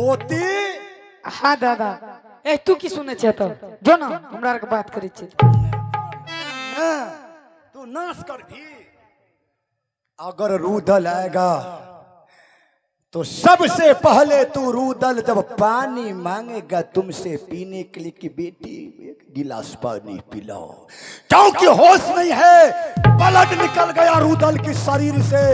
पोती। हाँ दादा। ए तू की सुनै छै तऽ जो ना हमरा आरके बात करै छी। हाँ, तू नाश कर भी। अगर रूदल आएगा तो सबसे पहले तू रूदल जब पानी मांगेगा तुमसे पीने के लिए कि बेटी एक गिलास पानी पिलाओ, क्योंकि होश नहीं है, ब्लड निकल गया रूदल के शरीर से,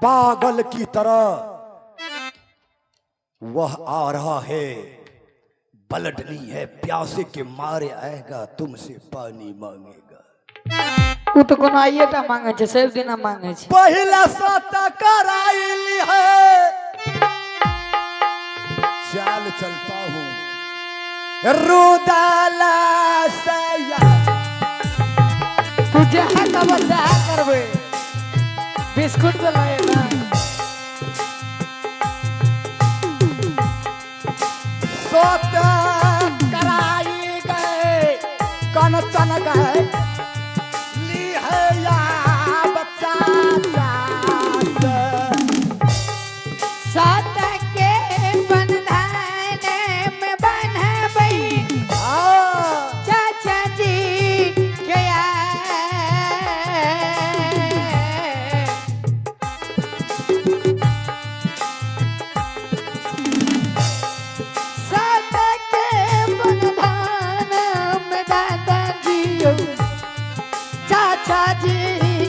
पागल की तरह वह आ रहा है, ब्लड नहीं है, प्यासे के मारे आएगा, तुमसे पानी मांगेगा। ओ तऽ कोनो आइए टा मांगे छै, सब दिना मांगे छै। पहिला सता कराइली है, चाल चलता हूँ रुदाला सया। तू जहाँ कहबो सएह करबै, बिस्कुट तऽ लाए ना। सत कराई गए कनचन गए ली है या बच्चा चाचा। सात के बंधन में बन्हबै हाँ। चाचा जी के आए। सात के बंधन में दादाजी चाचा जी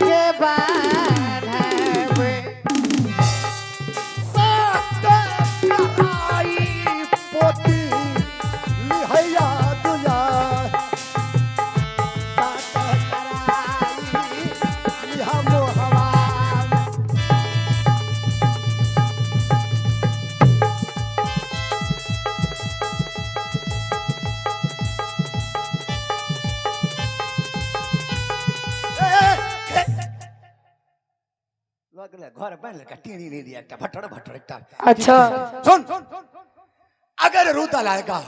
के बान्हबै। सत कराई पोती लिहैया दुया, सत कराई लिहा मोहवा। घर बन लगा टीनी नहीं दिया एकटा भटर भटर एकटा। अच्छा। सुन, अगर रूदल आएगा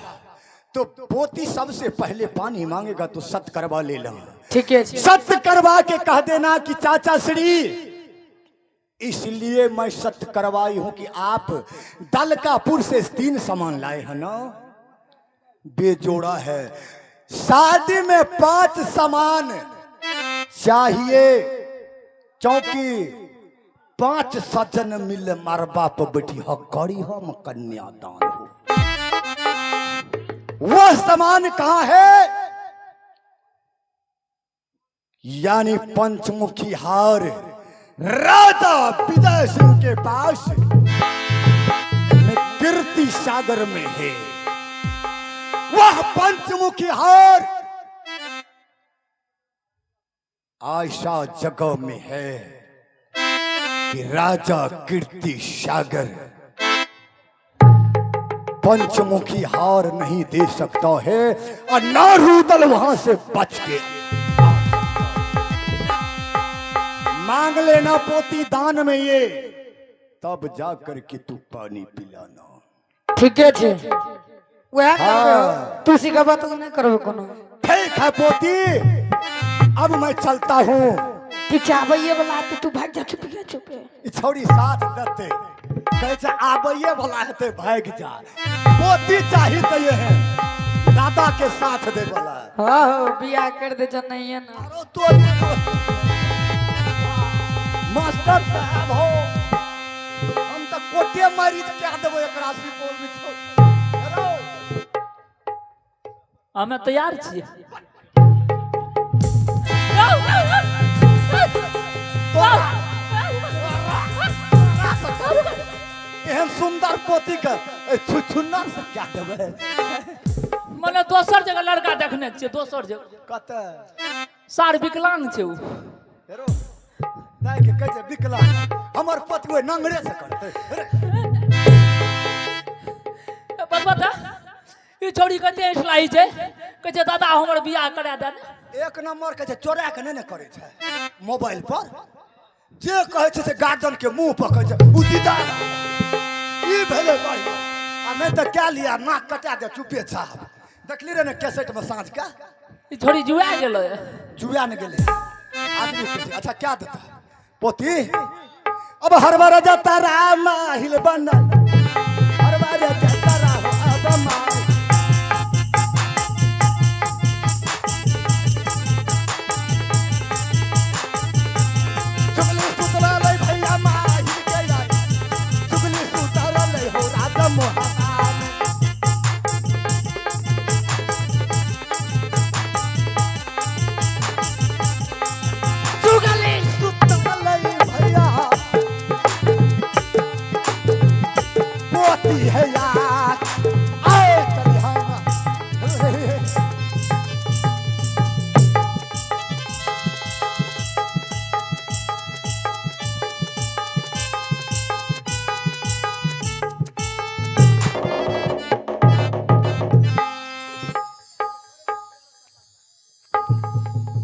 तो पोती सबसे पहले पानी मांगेगा तो सत करवा ले ला। ठीके छै। सत करवा के कह देना कि चाचा श्री इसलिए मैं सत करवाई हूं कि आप दलकापुर से 3 सामान लाए हैं ना, बेजोड़ा है, शादी में 5 सामान चाहिए, चौकी 5 सजन मिल मार बाप बेटी ह करी हम कन्यादान हो। वह सामान कहाँ है? यानी पंचमुखी हार राजा विजय सिंह के पास में कीर्ति सागर में है। वह पंचमुखी हार आशा जगह में है कि राजा कीर्ति सागर पंचमुखी हार नहीं दे सकता है और ना रूदल वहां से बच के आ सकता। मांग लेना पोती दान में ये, तब जाकर के तू पानी पिलाना। ठीके छै, वएह करबै। हाँ। तू सिखेबह तऽ नहि करबै कोनो। ठीक है पोती, अब मैं चलता हूँ। ठीक छै, आबैये वाला हेतै, तू भागि जा, छुपि जा, छुपि जा। ई छौड़ी साथ देते, कहै छै आबैये वाला हेतै भागि जा। पोती चाही तऽ ये है दादा के साथ दे वाला। हाँ हो, बियाह कर दे छै नहिये ना। अरे तो मास्टर साहब हो, हम तऽ कोटे मरीज कए देबै एकरा सुपौल में छोड़। हेलो। हमे तैयार छियै। एहन सुंदर पोती के छुछुन्नर से क्या देबै? मने दोसर जगह लड़का देखने छियै, दोसर जगह। कतऽ? सार विकलांग छै उ। हेरो दाइ के कहै छै विकलांग, हमर पति ओहि नंगरे से करतै। रे, बस बता, ई छौड़ी कते ऐठलाही छै, कहै छै दादा हमर बियाह करा दे ने। एक नंबर के छै, चोरा के नहि ने करै छै, मोबाइल पर जे कहै छै से गार्जियन के मुंह पर कहै छै उ दीदार। ई भेलै बढ़िया, आ नहि तऽ कए लिया नाक कटा दे चुपे चाप। देखली रे ने कैसेट में साँझ के। ई छौड़ी जुआ गेलै। जुआ ने गेलै आदमी के छै। अच्छा क्या देता पोती? अब हर बार जाता रामा हिल बनल। मोहबानी। सुगली सुतलै भैया पोती है यार आए चली हम।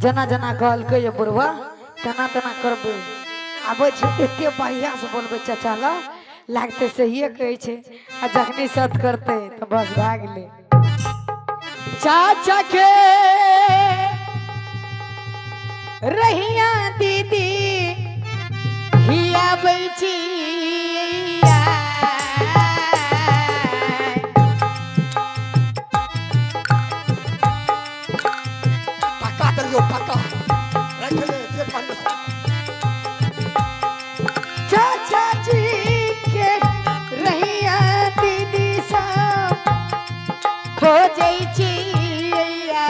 जेना जेना कहलकै ये बुढ़वा तेना तेना करबै। आबै छै एते बढ़िया से बोलबै चाचा ला, लागतै सहिए कहै छै, आ जखनी सत करतै तऽ बस भए गेलै। चाचा के रहिया दीदी हियाबै छी। टका देलियौ टका राखि ले जे कहलियौ से। चाचा जी के रहिया दीदी सब खोजै छियै।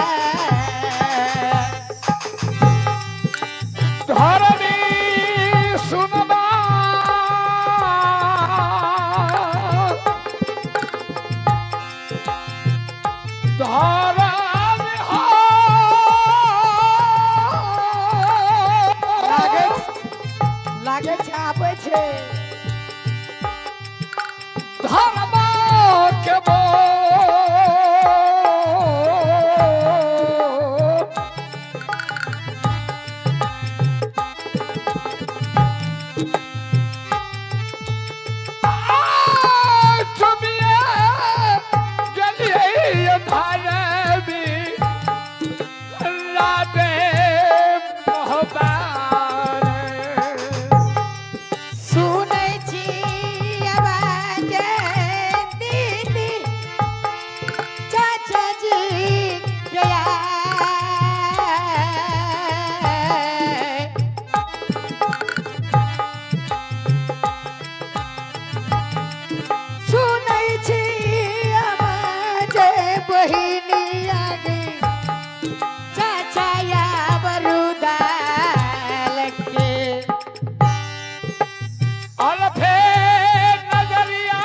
धरणी सुनबा धरणी हो। लागै लागै छै आबै छै। धर्म के बोल चुमिए गेलियै धरमी राधे मोहबारे। सुनै छी आवाज दीदी चाचा जी के आय। सुनै छी आवाज बहिनी आगे चाचा या बरुदाल के। अलफे नजरिया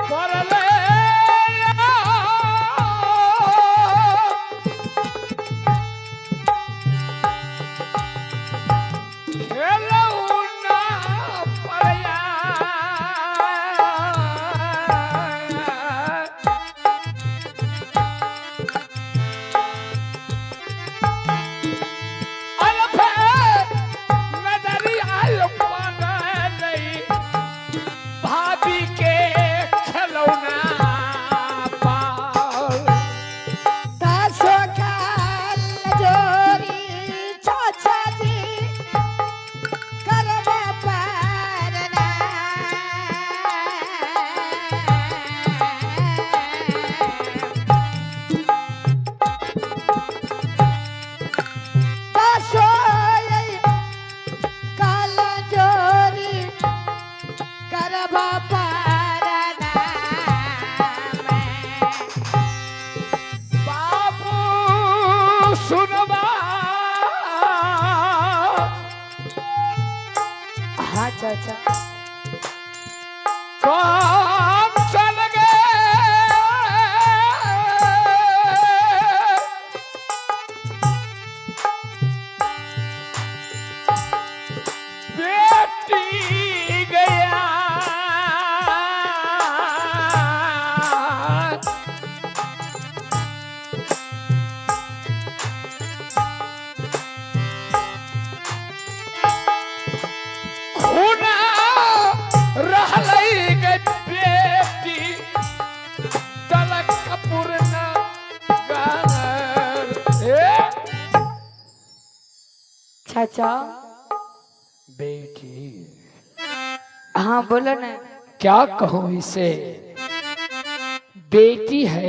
पड़ले खेलौना पड़िया। अलफे नजरिया पड़लै भाभी के खेलौना पाल। तासो खाल जोरी चाचा जी करबा पारना। तासो काल जोरी करबा पारना। बाबू सुनबा हाँ चाचा कौन चल गए बेटी गया खूना रहलै गे बेटी तलक कपूर नगर। ए चाचा बेटी हाँ बोलो ना। क्या कहूँ इसे, बेटी है।